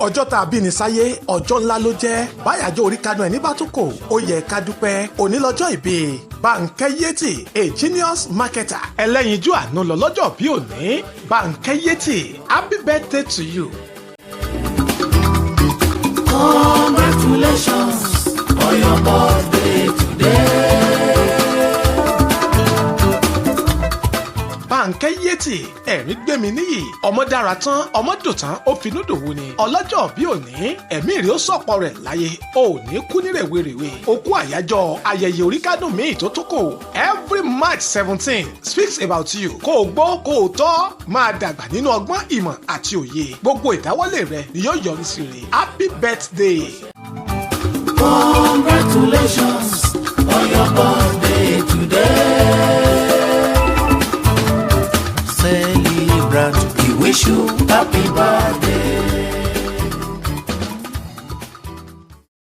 Ọjọ́ tá a bí ni sáyé, ọjọ́ ńlá ló jẹ́. Báyàjọ́ orí kanu ẹ̀ ní bá tún kò ó yẹ ká dúpẹ́. Òní lọ́jọ́ ìbí Bánkẹ́ Yétì, a genius marketer, ẹlẹ́yinjú àánú lọ lọ́jọ́ bí òní. Bánkẹ́ Yétì, happy birthday to you. Congratulations for your birthday today. Bánkẹ́ Yétì, ẹ̀rín gbẹ̀mí níyì, ọmọ dára tán, ọmọ dùn tán, ó finú dòwú ni. Ọlọ́jọ́ bí òní, ẹ̀mí rẹ̀ ó sọ̀pọ̀ rẹ̀ láyé, ó ní kú ní rèwerèwe. Ó kú àyájọ́ ayẹyẹ oríkádùn míì tó tó kò. Every March 17 speaks about you. Kó o gbọ́, kó o tọ́, máa dàgbà nínú ọgbọ́n, ìmọ̀ àti òye. Gbogbo ìdáwọ́lé rẹ ni yóò yọrí sí rere. Happy birthday. Congratulations for your birthday today. Celebrant, we wish you happy birthday.